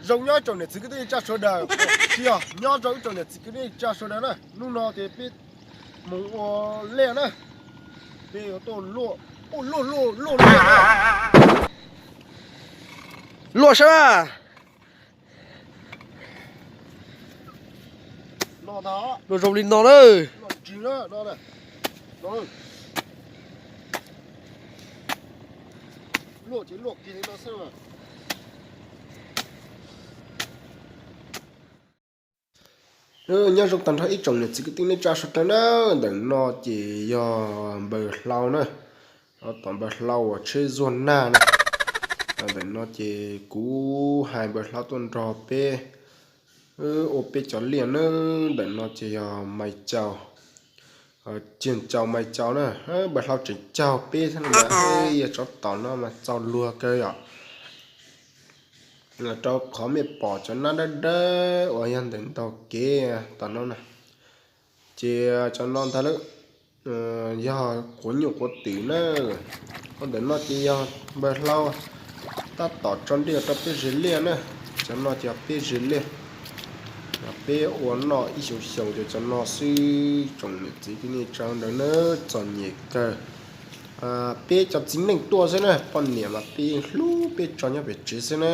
Zoo nyob ib tsoom niam txiv kwv tij neej tsa sawv daws, tsis yog nyob rau ib tsoom niam txiv kwv tij neej tsa sawv daws na, hnub no ces peb mus ua liaj na, peb yuav tuaj luaj, luaj, luaj, luaj liaj na. Luaj saib na. Luaj zoo li no na. Nyob zoo tag nrho ib tsoom niam txiv kwv tij neej tsa sawv daws na, ntawm no ces yog npawg Hlau na, tom npawg Hlau uas tsheb zuag nag na. Ntawm no ces kuv hais npawg Hlau tuaj nrog peb ua peb cov liaj na, ntawm no ces yog Maiv Caus, Ciag Caus Maiv Caus na, npawg Hlau tseem caug peb thiab no mas, yog tsov tom no mas txaus luag kawg yom. Rau qhov mej pom cov nab dawb dawb uas yog ntawm ntug kev tom no na, ces cov no ntag lawm, yog quav nyuj quav twm na. Ua ntawm no ces yog npawg Hlau tab tom tso nrij rau peb zes liaj na, cov no ces peb zes liaj, peb ua noj ib xyoos xyoos ces cov no xwb. Tsoom niam txiv kwv tij neej tsa ntawd na, txom nyem kawg. Peb cov txiv neej tuaj xwb na, poj niam mas peb hlub peb tso nyob pem tsev xwb na.